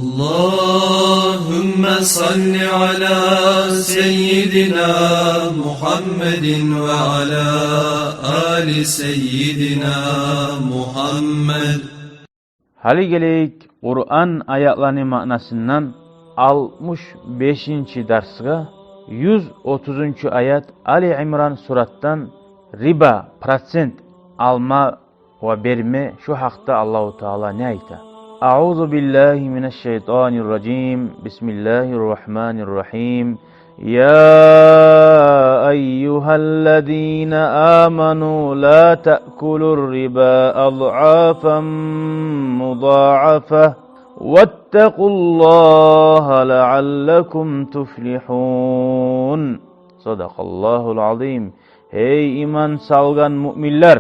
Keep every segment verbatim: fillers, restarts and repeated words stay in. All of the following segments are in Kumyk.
اللهم صل على سيدنا محمد وعلى آل سيدنا محمد. Гьали гелейик Къуран аятланы маънасындан алтмыш бешинчи дарсгъа, юз отузунчу аят, Али Имран суратдан, риба, процент алма ва берме, шу гьакъда Аллагьу Таала не айта? أعوذ بالله من الشيطان الرجيم. بسم الله الرحمن الرحيم. يا أيها الذين آمنوا لا تأكلوا الربا أضعافا مضاعفة واتقوا الله لعلكم تفلحون. صدق الله العظيم. Гьей иман салгъан муъминлер,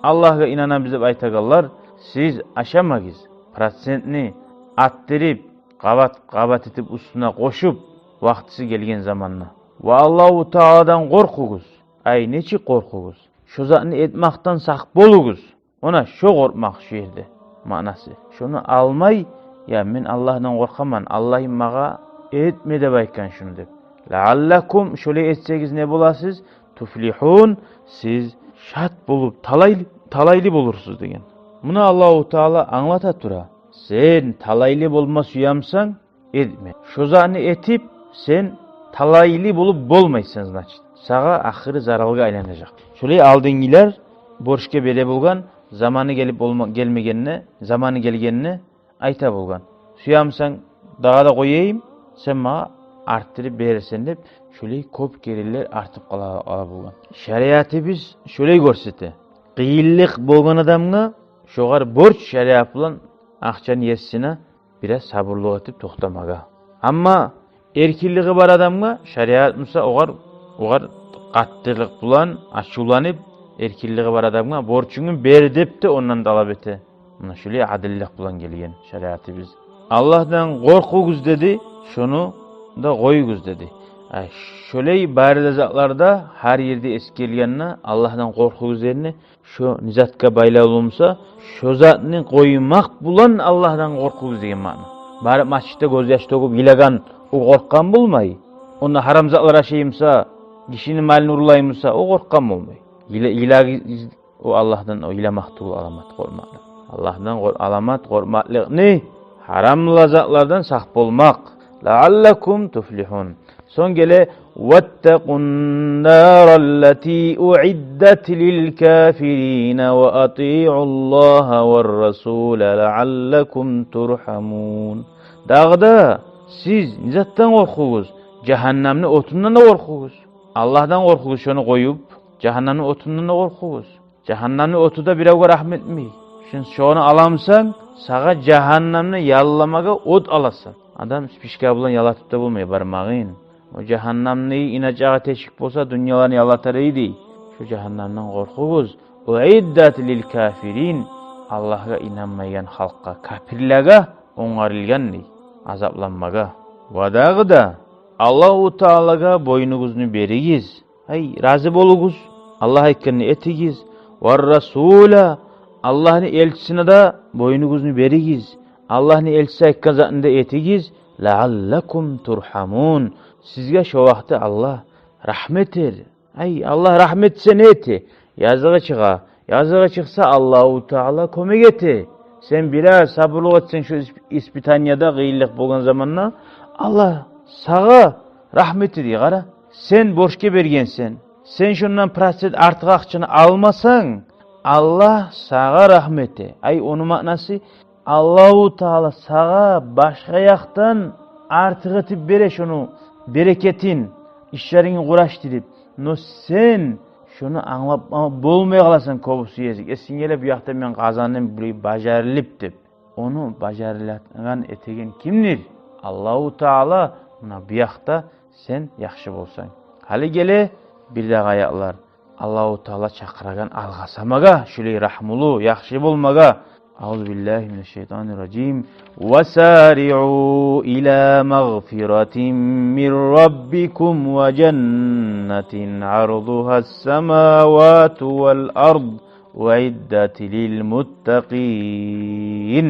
Аллагьгъа инанабыз деп айтагъанлар, сиз ашамагъыз процентни артдырып, къабат-къабат этип, уьстюне къошуп, вакътиси гелген заманда. Ва Аллагьу Тааладан къоркъугъуз. Ай, нечик къоркъугъуз? Шо затны этмакъдан сакъ болугъуз. Она шо къоркъмакъ шу ерде маънасы. Шону алмай, я, мен Аллагьдан къоркъаман, Аллагьым магъа этме деп айтгъан шуну деп. لعلكم, шолай этсегиз не боласыз? تفلحون, сиз шат болуп, талай-, талайлы болурсуз деген. Муна Аллагьу Таала англата тура. Сен талайлы болма сюемсен, этме. Шо затны этип, сен талайлы болуп болмайсан, значит. Сагъа ахыры заралгъа айланажакъ. Шолай алдынгъылар борчгъа бере болгъан, заманы гелип болма-, гелмегенде, заманы гелгенде айта болгъан: «Сюемсен, дагъы да къояйым, сен магъа артдырып берерсен», — деп, шолай кёп керенлер артып къала, къала болгъан. Шариатыбыз шолай гёрсете. Къыйынлыкъ болгъан адамгъа шогъар борч шариат булан акъчаны есине бираз сабурлукъ этип токътамагъа. Амма эркинлиги бар адамгъа шариат буса огъар, огъар къаттылыкъ булан ачувланып, эркинлиги бар адамгъа борчунгну бер деп де ондан талап эте. Муна шолай адиллик булан гелген шариатыбыз. «Аллагьдан къоркъугъуз», — деди, «шону да къоюгъуз», — деди. Ай, шолай бары да затларда, гьар ерде эсгерилгенде, «Аллагьдан къоркъугъуз» дегенде, шо не затгъа байлавлу буса, шо затны къоймакъ булан «Аллагьдан къоркъугъуз» деген маъна. Барып межитде гёзьяш тёгюп йылагъан, о къоркъгъан болмай. Онда гьарам затлар ашай буса, гишини малын урлай буса, о къоркъгъан болмай. Йыла-, йылагъыз, о Аллагьдан, о йыламакъ тюгюл аламат къоркъмакълыкъ. Аллагьдан къор-, аламат къоркъмакълыкъны гьарамлы затлардан сакъ болмакъ. لعلكم تفلحون. Сонг геле: واتقوا النار التي أعدت للكافرين وأطيعوا الله والرسول لعلكم ترحمون. Дагъы да сиз не затдан къоркъугъуз? Жагьаннамны отундан да къоркъугъуз. Аллагьдан къоркъугъуз, шону къоюп, жагьаннамны отундан да къоркъугъуз. Жагьаннамны оту да биревге рагьму этмей. Шун-, шону аламсан, сагъа жагьаннамны ялламагъа от аласан. Адам спичка булан ялатып да болмай бармагъын. О жагьаннамны иначагъы тешик болса, дюньяланы ялатар эди. Шо жагьаннамдан къоркъугъуз. أعدت للكافرين. Аллагьгъа инанмайгъан халкъгъа, капирлеге онгарылгъан дей азапланмагъа. Ва дагъы да Аллагьу Таалагъа бойнугъузну беригиз. Ай, рази болугъуз, Аллагь айтгъанны этигиз. والرسول, Аллагьны элчисине де бойнугъузну беригиз. Аллагьны элчиси айтгъан затны да этигиз. لعلكم ترحمون. Сизге шо вакъти Аллагь рагьму этер. Ай, Аллагь рагьму этсе не эте? Языгъы чыгъа. Языгъы чыкъса, Аллагьу Таала кёмек эте. Сен бираз сабурлукъ этсенг, шо ис-, испытанияда, къыйынлыкъ болгъан заманда Аллагь сагъа рагьму этер, къара. Сен борчгъа бергенсен. Сен шондан процент артыкъ акъчаны алмасанг, Аллагь сагъа рагьму эте. Ай, ону маънасы, Аллагьу Таала сагъа башгъа якъдан артыкъ этип бере шону берекетин, ишлерингни къурашдырып. Но сен шону англап болмай къаласан кёбюсю гезик. Эсинге геле, бу якъда мен къазандым, бу бажарылып деп. Ону бажарылатгъан, этеген кимдир? Аллагьу Таала. Муна бу якъда сен яхшы болсанг. Гьали геле бирдагъы аятлар. Аллагьу Таала чакъырагъан алгъасамагъа, шулай рагьмулу, яхшы болмагъа. أعوذ بالله من الشيطان الرجيم. وسارعوا إلى مغفرة من ربكم وجنة عرضها السماوات والأرض أعدت للمتقين.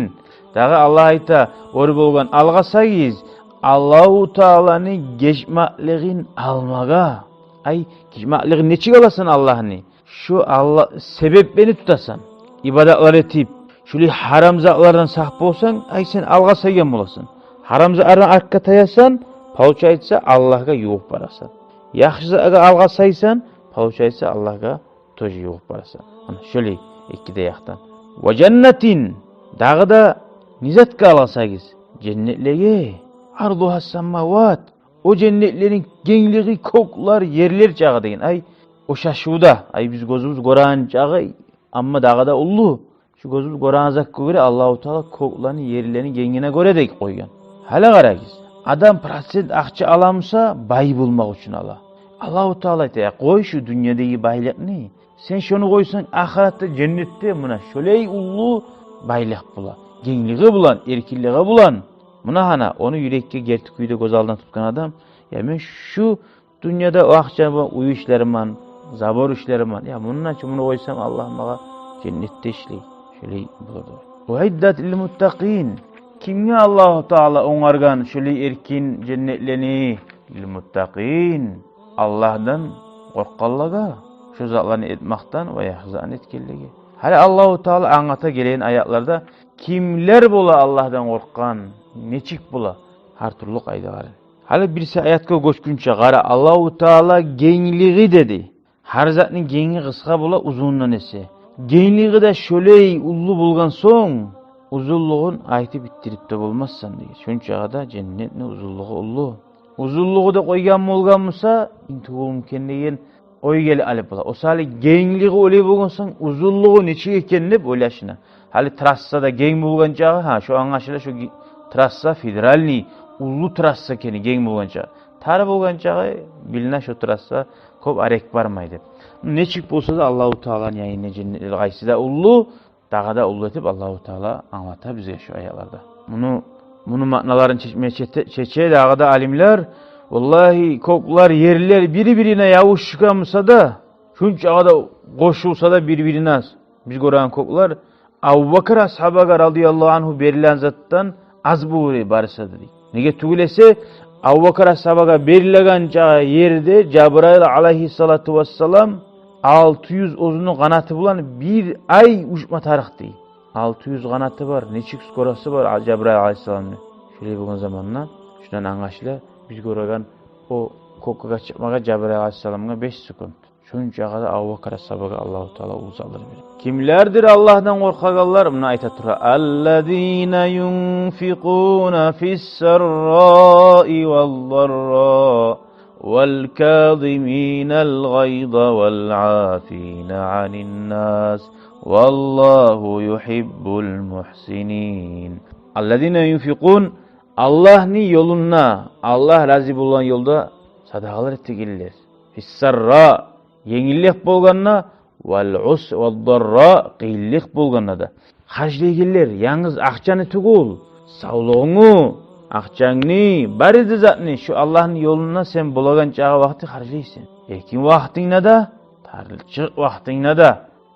Дагъы Аллагь айта, оьр болгъан, алгъасагъыз Аллагьу Тааланы гечмеклигин алмагъа. Ай, гечмеклигин нечик аласан Аллагьны? Шу Аллагь себеплени тутасан, ибадатлар этип, шулай гьарам затлардан сакъ болсанг, ай, сен алгъасайгъан боласан. Гьарам затлардан артгъа таясан, получается, Аллагьгъа ювукъ барасан. Яхшы затгъа алгъасайсан, получается, Аллагьгъа тоже ювукъ барасан. Ана шолай эки де якъдан. Ва жаннатин, дагъы да не затгъа алгъасагъыз? Женнетлеге. Ардугьа самават, о женнетлени генглиги кёклер, ерлер чакъы деген. Ай, о шашывда, ай, биз гёзюбюз гёреген чакъы, амма дагъы да уллу. Шу гёзюбюз гёреген затгъа гёре Аллагьу Таала кёклени, ерлени генгине гёре де къойгъан. Гьали къарагъыз, адам процент акъча аламуса, бай болмакъ учун ала. Аллагьу Таала айта, я, къой шу дюньядагъы байлыкъны, сен шону къойсанг, ахыратда, женнетде муна шолай уллу байлыкъ бола, генглиги булан, эркинлиги булан. Муна гьана, ону юрекге герти кюйде гёз алдына тутгъан адам, я, мен шу дюньяда о акъча булан уьй ишлермен, забор ишлермен, я, мундан чы муну къойсам, Аллагь магъа женнетде ишлей. Шолай болур. Уиддат лил муттакъин. Кимге Аллагьу Таала онгаргъан шолай эркин женнетлени? Лил муттакъин. Аллагьдан къоркъгъанлагъа, шо затланы этмекден ва яхшы затны этгенлеге. Гьали Аллагьу Таала англата гелеген аятларда кимлер бола Аллагьдан къоркъгъан, нечик бола, гьар тюрлю къайдаларын. Гьали биринчи аятгъа гёчгюнче къара, Аллагьу Таала генглиги деди. Гьар затны генги къысгъа бола узунундан эсе. Генглиги де шолай уллу болгъан сонг, узунлугъун айтып битдирип де болмассан деген. Шончагъа да женнетни узунлугъу уллу. Узунлугъу да къойгъан болгъан буса, интугъум экен деген ой гелип къалып бола. О саялы генглиги олай болгъан сонг, узунлугъу нечик экен деп ойлашына. Гьали трассада генг болгъан чагъы, гьа, шо англашыла, шо ги-, трасса федеральный, уллу трасса экени генг болгъан чагъы. Тар болгъан чагъы билине шо трасса кёп арек бармай деп. Нечик болса да, Аллагьу Тааланы янында женнетлер къайсы да уллу, дагъы да уллу этип Аллагьу Таала англата бизге шо аятларда. Муну, муну маъналарын чечме-, чече, чече дагъы да алимлер, валлагьи, кёклер, ерлер бири-бирине ябушгъан буса да, шунчагъа да къошулса да бири-бирине, биз гёреген кёклер, Абубакар асгьабагъа, радияллагьу ангьу, берилген затдан аз болур эди барысы да, дей. Неге тюгюл эсе, Абубакар асгьабагъа берилген чагъы ерде Жабрайыл алайгьиссалату вассалам алты юз оьзюню къанаты булан бир ай учма тарыкъ, дей. Алты юз къанаты бар, нечик скоросу бар Жабрайыл алайгьиссаламны. Шолай болгъан заманда, шундан англашыла, биз гёреген о кёкге чыкъмагъа Жабрайыл алайгьиссаламгъа беш секунд. Шунчагъа да Абубакар асгьабагъа Аллагьу Таала уллу затлар берген. Кимлердир Аллагьдан къоркъагъанлар? Муна айта тура: «Аллазина юнфикъуна фиссарраи ваззарра, валказиминал гъайза, валафина аниннас, валлагьу юхиббул мухсинин». Аллазина юнфикъун, Аллагьны ёлунда, Аллагь рази болгъан ёлда садагъалар этегенлер. Фиссарра, енгиллик болгъанда, вал ус-, ваззарра, къыйынлыкъ болгъанда да. Харжлайгъанлар, янгыз акъчаны тюгюл, савлугъунгну, акъчангны, бары да затны шо Аллагьны ёлунда сен болагъан чагъы вакъти харжлайсан. Эркин вакътингде де, тарлыкъ вакътингде де.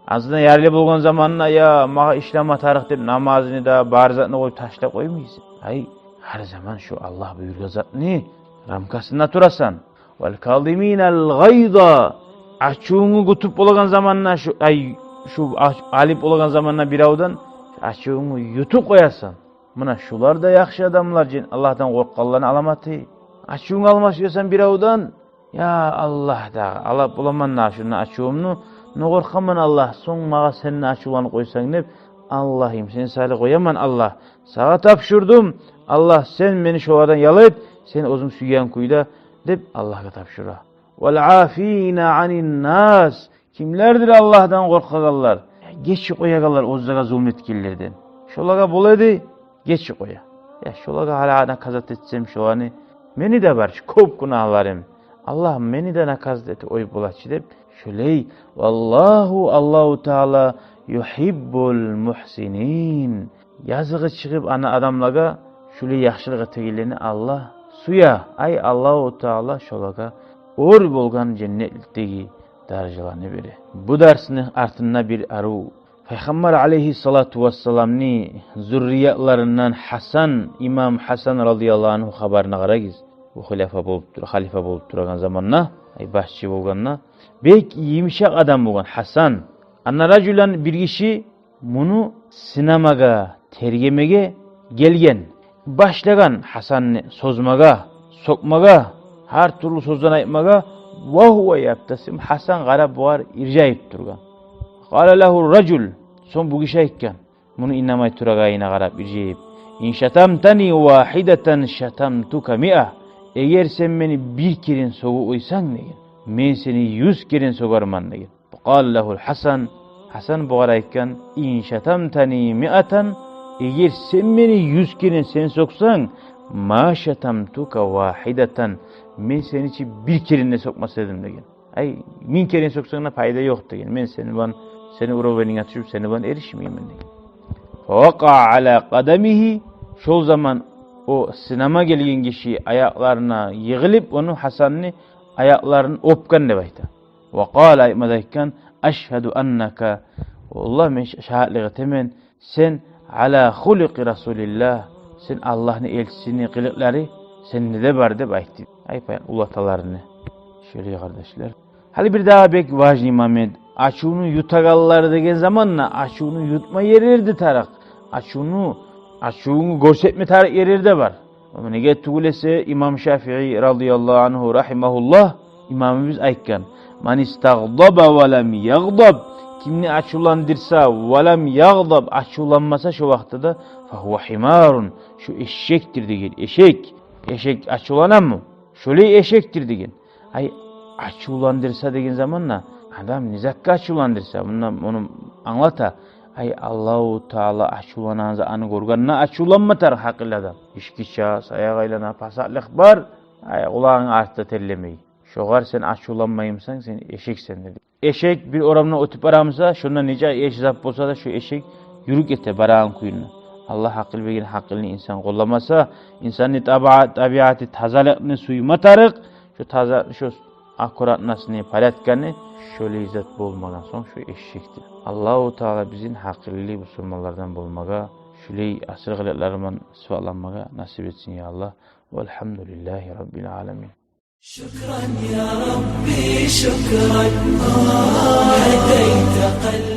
Аздан ярлы болгъан заманда, я, магъа ишлеме тарыкъ деп, намазны да, бар затны къоюп, ташлап къоймайсан. Ай, гьар заман шо Аллагь буюргъан затны рамкасында турасан. Вал казиминал гъайза. Ачувунгну ютуп болагъан заманда, шо, ай, шо ач-, алып болагъан заманда биревден, ачувунгну ютуп къоясан. Муна шулар да яхшы адамлар, жен-, Аллагьдан къоркъгъанланы аламаты. Ачувунгну алма сюесен биревден, я Аллагь, дагъы алып боламан дагъы шундан ачувумну, но къоркъаман, Аллагь, сонг магъа сен де ачувланып къойсанг деп, Аллагьым, сен саялы къояман, Аллагь, сагъа тапшурдум, Аллагь, сен мени шолардан ял эт, сен оьзюнг сюйген кюйде, деп Аллагьгъа тапшура. Вал афина аниннас. Кимлердир Аллагьдан къоркъагъанлар? Гечип къоягъанлар оьзлеге зулму этгенлерден. Шолагъа бола эди, гечип къоя. Я, шолагъа гьали наказать этсем шоланы, мени де бар чы кёп гюнагьларым. Аллагь, мени де наказать эт, ой, бола чы деп. Шолай, валлагьу, Аллагьу Таала, юхиббул мухсинин. Языгъы чыгъып ана адамлагъа, шулай яхшылыкъ этегенлени Аллагь сюе. Ай, Аллагьу Таала шолагъа оьр болгъан женнетликдеги даражаланы бере. Бу дарсны артында бир арив Пайхаммар алейгьиссалату вассаламны зурриятларындан Гьасан, имам Гьасан радияллагьу ангьу хабарына къарагъыз. Бу хилафа болуп тур-, халифа болуп турагъан заманда, ай, башчы болгъанда, бек йымышакъ адам болгъан Гьасан. Анна ражулан, бир гиши муну сынамагъа, тергемеге гелген. Башлагъан Гьасанны созмагъа, сокъмагъа, гьар тюрлю сёзлени айтмагъа. Ва гьува ябтасим, Гьасан къарап бугъар иржайып тургъан. Къала лагьу ражул, сонг бу гиши айтгъан, муну инамай турагъанына къарап иржайып: «Ин шатамтани вагьидатан шатамтука миа». «Эгер сен мени бир керен сёгюп къойсанг, — деген, — мен сени юз керен сёгермен», — деген. Къала лагьул Гьасан, Гьасан бугъар айтгъан: «Ин шатамтани миатан», «Эгер сен мени юз керен сен сёксенг, — ма шатамтука вагьидатан, — мен сени чи бир керен де сёкмес эдим», — деген. «Ай, минг керен сёксенг де пайда ёкъ, — деген, — мен сени булан, сени уровенинге тюшюп, сени булан эришмеймен», — деген. Фавакъаа ала къадамигьи, шол заман о сынама гелген гиши аякъларына йыгъылып, ону, Гьасанны аякъларын оьпген деп айта. Ва къала, айтма да айтгъан: «Ашгьаду аннака, валлагь, мен ша-, шагьатлыкъ этемен, сен ала хулукъи Расулиллагь, сен Аллагьны элчисини къылыкълары сенде де бар», — деп айтды. Ай, пай-, уллу аталарыны. Шолай, къардашлар. Гьали бир дагъы бек важный момент. Ачувну ютагъанлар деген заманда, ачувну ютма ерлер де тарыкъ. Ачувну, ачувну гёрсетме тарыкъ ерлер де бар. Неге тюгюл эсе, имам Шафии радияллагьу ангьу, рагьимагьуллагь, имамыбыз айтгъан: «Ман истагъдаба ва лам ягъдаб», кимни ачувландырса, ва лам ягъдаб, ачувланмаса шо вакътида, «фагьува гьимарун», шо эшекдир деген, эшек. Эшек ачувланамы? Шолай эшекдир деген. Ай, ачувландырса деген заманда, адам не затгъа ачувландырса, мунда муну англата. Ай, Аллагьу Таала ачувланагъан затны гёргенде ачувланма тарыкъ гьакъыллы адам. Ички иче, саякъ айлана, пасатлыкъ бар. Ай, къулагъынг артда терлемей. Шогъар сен ачувланмаймысан, сен эшексен, деди. Эшек бир орамдан оьтюп барамыса, шонда нече эч зат болса да, шо эшек юрюп гете барагъан кюйюнде. Аллагь гьакъыл берген, гьакъылны инсан къолламаса, инсанны табиа-, табиаты тазалыкъны сюйме тарыкъ, шо таза, шо аккуратностьну, порядканы, шолай зат болмагъан сонг шо эшекдир. Аллагьу Таала бизин гьакъыллы бусурманлардан болмагъа, шолай асил къылыкълары булан сыпатланмагъа насип этсин, я Аллагь. Валгьамдулиллагьи раббил аламин. شكرا يا ربي، شكرا. هديت قلبي.